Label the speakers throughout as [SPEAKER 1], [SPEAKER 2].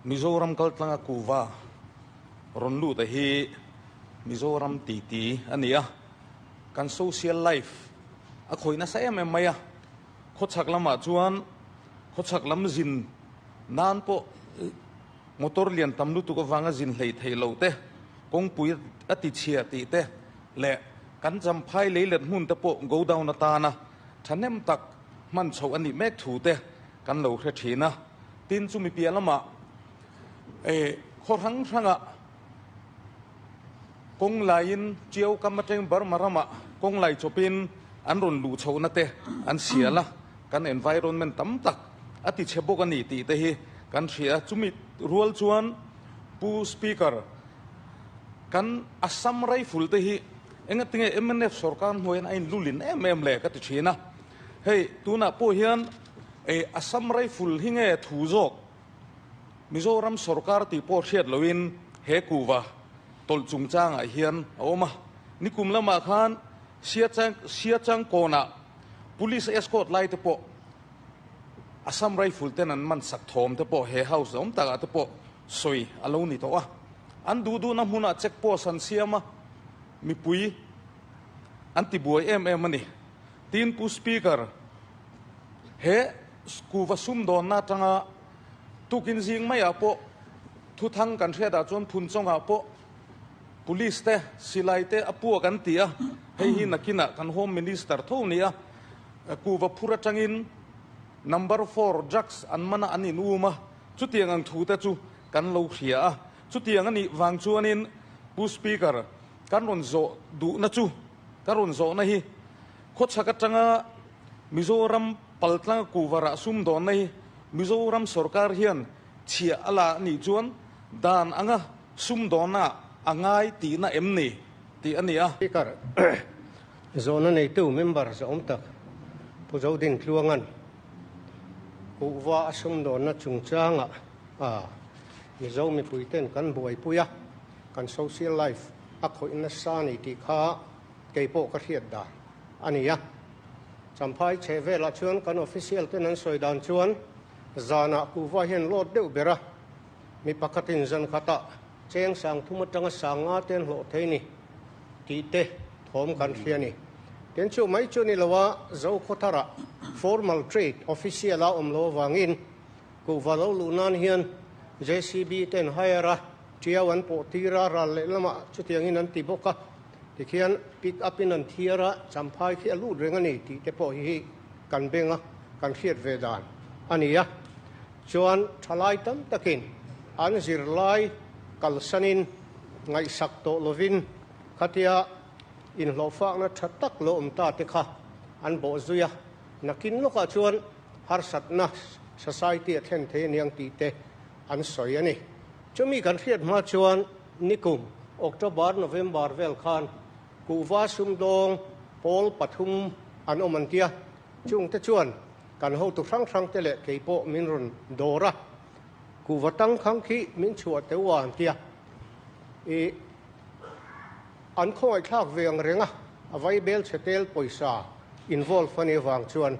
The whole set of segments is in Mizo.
[SPEAKER 1] Mizoram kaltlanga kuhva rawn lut a hi Mizoram titi a ni a, kan social life a khawih nasa em em mai a, khawchhak lamah chuan khawchhak lam zin nan pawh motor lian tam lutuk avanga zin hlei thei lo te, kawngpui a ti chhia tih te leh kan champhai lei let hmun te pawh godown atana thahnem tak hman chhoh a nih mek thu te kan lo hre thin a. Tin, chumi piah lamah khaw hrang hrangah kawng laiin Tiau kam atang Burma ramah kawng lai chawpin an rawn luh chhohna te an sial a, kan environment tam tak a ti chhe bawk a ni tih te hi kan hria a. Chumi rual chuan Pu Speaker, kan Assam Rifle te hi engatinge mnf sorkar hnuaiin a inlulin em em le ka ti thin a. Hei, tunah pawh hian Assam Rifle hi nge thu zawk Mizoram sorkar tih pawh hriat loin he kuhva tawlh chungchangah hian a awm a. Nikum lamah khan Siachangkawnah Police escort lai te pawh Assam Rifle ten an man sak thawm te pawh he house awm takah te pawh sawi a lo ni tawh a. An duh duhna hmunah check post an siam a, mipui an tibuai em em a ni. Tin, Pu Speaker, he kuhva sumdawnna atanga tukin zing maiah pawh thuthang kan hriatah chuan Phunchawngah pawh Police te, silai te a puak an ti a, hei hi nakinah kan Home Minister tho ni a, kuhva phur atangin number four drugs an man a an in um a, chutiang ang thu te chu kan lo hria a, chutiang a nih vang chuanin Pu Speaker, kan rawn zawh duhna chu ka rawn zawhna hi khawchhak atanga Mizoram paltlanga kuhva rah sumdawnna hi Mizoram sorkar hian chhiah a la a nih chuan dan anga sumdawnna a ngai tihna em ni tih a ni a.
[SPEAKER 2] Speaker, Zawhna neitu member zawhawm tak Pu Zodin Tluanga'n kuhva a sumdawnna chungchangah Mizo mipuiten kan buaipui a, kan social life a khawih nasa a ni tih kha kei pawh ka hriat dan a ni a. Champhai chhe velah chuan kan official ten an sawi dan chuan zanah kuhva hian load deuh ber a, mi pakhatin zan khatah cheng sang thum atanga sang nga te an hlawh thei ni tih te thawm kan hria a ni. Tin chu mai chu ni lo a, Zokhawtharah formal trade official a awm lo avangin Kuhva lo luh nan hian JCB ten hire a, tiau an pawh tir a, ral leh lamah chutiangin an ti bawk a, tikhian pick up in an thiar a, champhai khi a lut reng a ni tih te pawh hi kan beng a, kan hriat ve dan a ni a. Chuan thalai tam takin an zirlai kalsanin ngaihsak tawh lovin khatia inhlawhfakna tha tak lo awm ta te kha an bawh zui a, nakin lawkah chuan harsatna society a thlen thei aniang tih te an sawi a ni. Chumi kan hriat hma chuan nikum October, November vel khan kuhva sumdawng pawl pathum an awm an tia, chungte chuan kan hotu hrang hrang te leh kei pawh min rawn dawr a, kuhva tangkhang khi min chhuah teuh a an tia. I an khawngaihthlak ve ang reng a, a vaibel chhe tel pawisa involve a nih avang chuan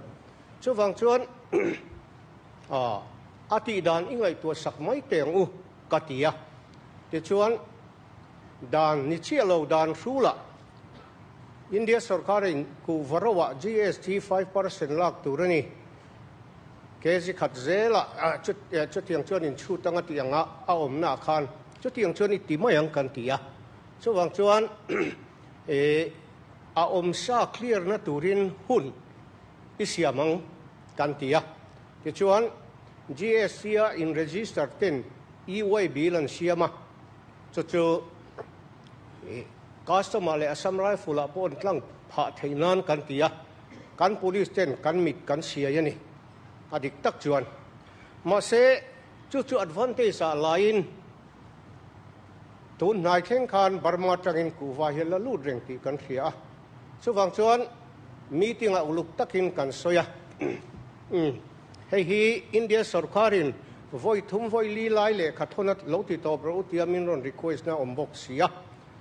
[SPEAKER 2] Chuvang chuan a tih dan i ngaihtuah sak mai teh ang u ka ti a. Tichuan dan ni chiah lo dan hrulah India sorkarin kuhva roah GST 5% lak tur a ni. Kg khat zelah chutiang chuan inchhut anga tih anga a awmnaah khan chutiang chuan i ti mai ang kan ti a. Chuvang chuan a awmsa clear na turin hun i siam ang kan ti a. Tichuan, GST a in register ten EY bill an siam a, chu chu customer leh Assam Rifle ah pawh an tlang phah theih nan kan ti a, kan police ten kan mit kan siai a ni, a dik tak chuan. Mahse, chu chu advantage ah laiin tun hnai thleng khan Burma atangin kuhva hi a la lut reng tih kan hria a. Chuvang chuan meeting ah uluk takin kan sawi a, hei hi India sorkarin vawi thum vawi li lai lehkha thawn a lo ti tawp rawh u tia min rawn request na awm bawk si a,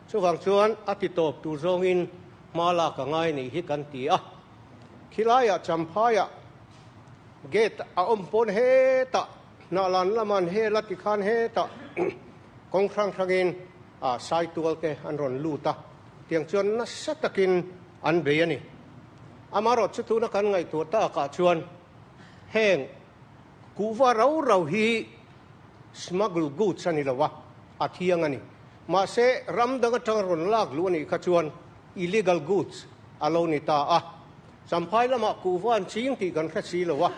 [SPEAKER 2] chuvang chuan a ti tawp tur zawngin hma lak a ngai nih hi kan ti a, khilaiah Champhaiah gate a awm pawn hetah. Hnahlan lama an hel a tikhan hetah kawng hrang hrangin Saitual te an rawn lut a, tiang chuan nasa takin an bei a ni. Amaherawh chu tuna kan ngaihtuah takah chuan heng kuhva rau rau hi smuggle goods a ni lo a, a thiang a ni. Mahse ram dang atanga rawn lak luh a nih kha chuan illegal goods a lo ni ta a. Champhai lamah kuhva an ching tih kan hre si lo a,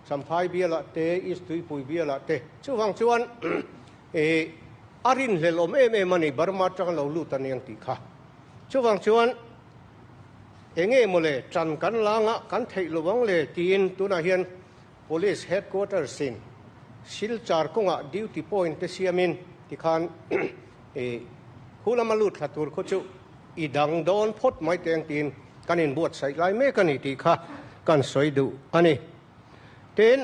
[SPEAKER 2] Champhai bialah te, East Tuipui bialah te. Chuvang chuan eh a rinhlelh awm em em a ni, Burma atanga lo lut a niang tih kha. Chuvang chuan enge maw le, tan kan la ngah kan theih lo ang le tiin tunah hian Police Headquarters in Silchar kawngah duty point te siamin tikhan eh khu lama lut thla tur khu chu i dang dawn phawt mai teng tiin kan inbuatsaih lai mek a ni tih kha kan sawi duh a ni. Tin.